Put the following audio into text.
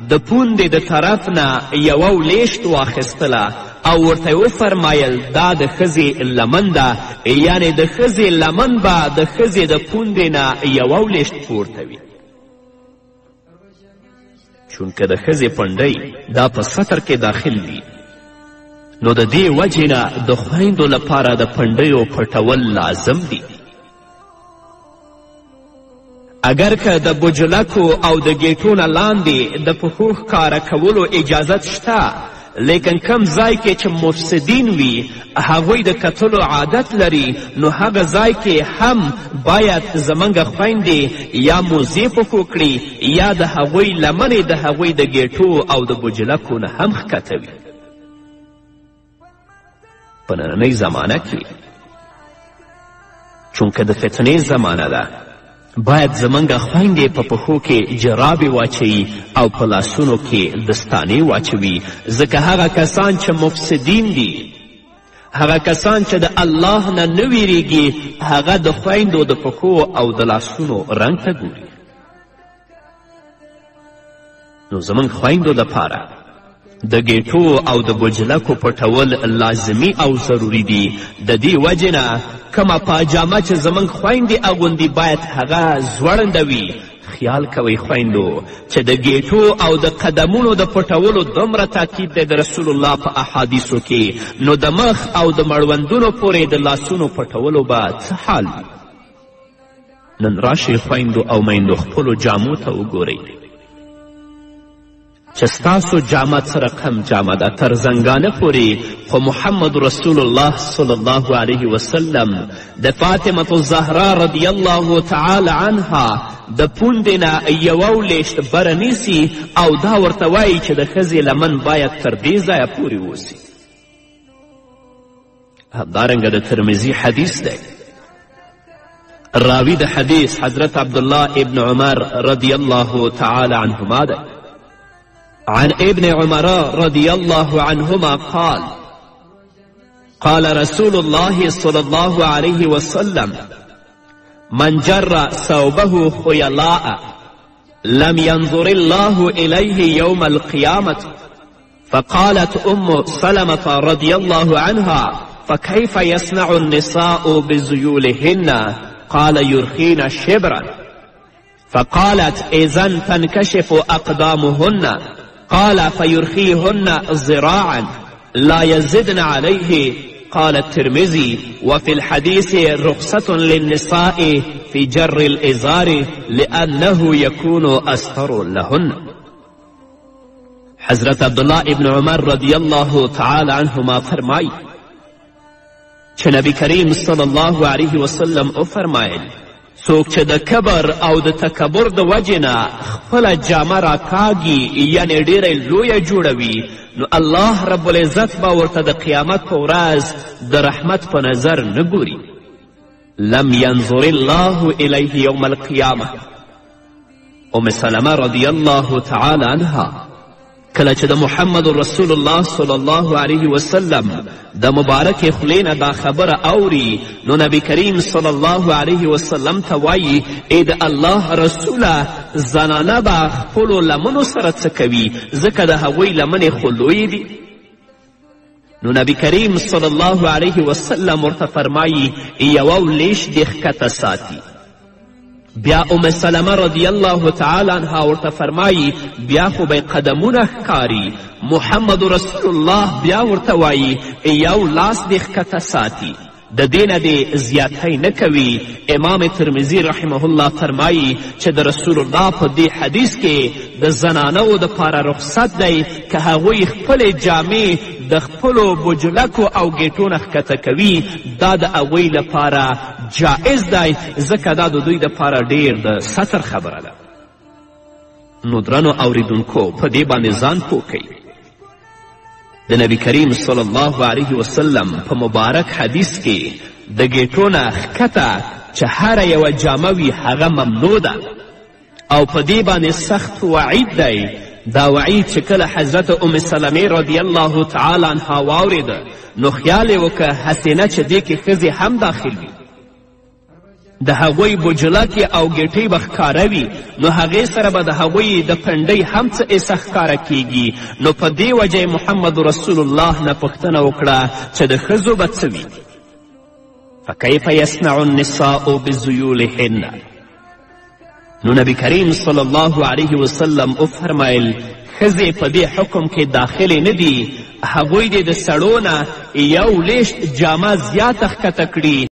د پوندې د طرف نه یوه ولیشت واخیستله او ورته یې وفرمایل دا د ښځې لمن ده، یعنې د ښځې لمن به د ښځې د پوندې نه یوه ولیشت پورته وي. چونکه د ښځې پنډۍ دا په ستر کې داخل دي، نو د دې وجې نه د خویندو لپاره د پنډیو پټول لازم دي. اگر که د بجلکو او د ګیټو نه لاندې د پښو ښکاره کولو اجازت شته، لیکن کم ځای کې چې مفسدین وي، هغوی د کتلو عادت لري، نو هغه ځای کې هم باید زموږ خویندې یا موزې پښو کړي یا د هغوی لمنې د هغوی د ګیټو او د بجلکو نه هم ښکته وي. په نننۍ زمانه کې چونکه د فتنې زمانه ده، باید زموږ خویندې په پښو کې جرابې واچوي او په لاسونو کې دستانې واچوي، ځکه هغه کسان چې مفسدین دي، هغه کسان چې د الله نه نه ویریږي، هغه د خویندو د پښو او د لاسونو رنګ ته ګوري. نو زموږ خویندو دپاره د ګیټو او د بجلکو پټول لازمي او ضروري دي. د دې وجې نه کومه پاجامه چې زموږ خویندې اغوندي باید هغه ځوړنده وي. خیال کوئ خویندو چې د ګیټو او د قدمونو د پټولو دومره تاکید دی د رسول الله په احادیثو کې، نو د مخ او د مړوندونو پورې د لاسونو پټولو به څه حال وي؟ نن راشئ خویندو او میندو خپلو جامو ته وګورئ چې ستاسو جامه څه رقم جامه ده. تر زنګانه پورې خو محمد رسول الله صلی الله علیه وسلم د فاطمة الزهرا رضی الله تعالی عنها د پوندې نه یوه ولیشت بره نیسي او دا ورته وایي چې د ښځې لمن باید تر دې ځایه پورې اوسي. همدارنګه د ترمذي حدیث دی، راوی د حدیث حضرت عبدالله ابن عمر رضی الله تعالی عنهما دی. عن ابن عمر رضی الله عنهما قال قال رسول الله صلى الله عليه وسلم من جر ثوبه خيلاء لم ينظر الله إليه يوم القيامة. فقالت أم سلمة رضي الله عنها فكيف يصنع النساء بذيولهن؟ قال يرخين شبرا. فقالت إذا تنكشف أقدامهن. قال فيرخيهن ذراعا لا يزدن عليه. قال الترمذي وفي الحديث رخصة للنساء في جر الإزار لأنه يكون أستر لهن. حضرت عبدالله ابن عمر رضی الله تعالی عنهما فرمایي چې نبی کریم صلی الله علیه وسلم وفرمایل څوک چې د کبر او د تکبر د وجې نه خپله جامه راکاږي، یعنې ډېره لویه جوړوي، نو الله رب العزت به ورته د قیامت په ورځ د رحمت په نظر نه ګوري. لم ینظر الله الیه یوم القیامه. ام سلمه رضی الله تعالی عنها کله چې د محمد رسول الله صلی الله علیه وسلم د مبارکې خولې نه دا خبره اوري، نو نبی کریم صلی الله علیه وسلم ته وایي ای د الله رسوله، زنانه به خپلو لمنو سره څه کوي، ځکه د هغوی لمنې خو لویې دي. نو نبی کریم صلی الله علیه وسلم ورته فرمایي یوه ولیش دې ښکته ساتي. بیا ام سلمه رضی الله تعالی عنها ورته فرمایي بیا خو به قدمونه ښکاري. محمد رسول الله بیا ورته وایي یو لاس دې ښکته ساتي، د دې نه دې زیاتی نه کوي. امام ترمذي رحمه الله فرمایي چې د رسول الله په دې حدیث کې د زنانو دپاره رخصت دی که هغوی خپلې جامې د خپلو بجلکو او ګیټو نه ښکته کوي، دا د هغوی لپاره جائز دی، ځکه دا د دوی دپاره ډېر د ستر خبره ده. نو درنو اوریدونکو په دې باندې ځان پوه کړئ. د نبی کریم صلی الله علیه وسلم په مبارک حدیث کې د ګیټو نه ښکته چې هره یوه جامه وي هغه ممنوع ده او په دې باندې سخت وعید دی. دا وعید چې کله حضرت ام سلمې رضی الله تعالی عنها واورېده، نو خیال یې وکړه هسې نه چې دې کې ښځې هم داخل وي. د هغوی بجلکې او ګیټۍ به ښکاره وي، نو هغې سره به د هغوی د پنډۍ هم څه ایسه ښکاره کیږي. نو په دې وجه یې محمد رسول الله نه پوښتنه وکړه چې د ښځو به څه وي. فکیف یصنع النساء بذیولهن؟ نو نبی کریم صلی الله علیه وسلم وفرمیل ښځې په دې حکم کې داخلې نه دي، هغوی دې د سړو نه یو لیشت جامه زیاته ښکته کړي.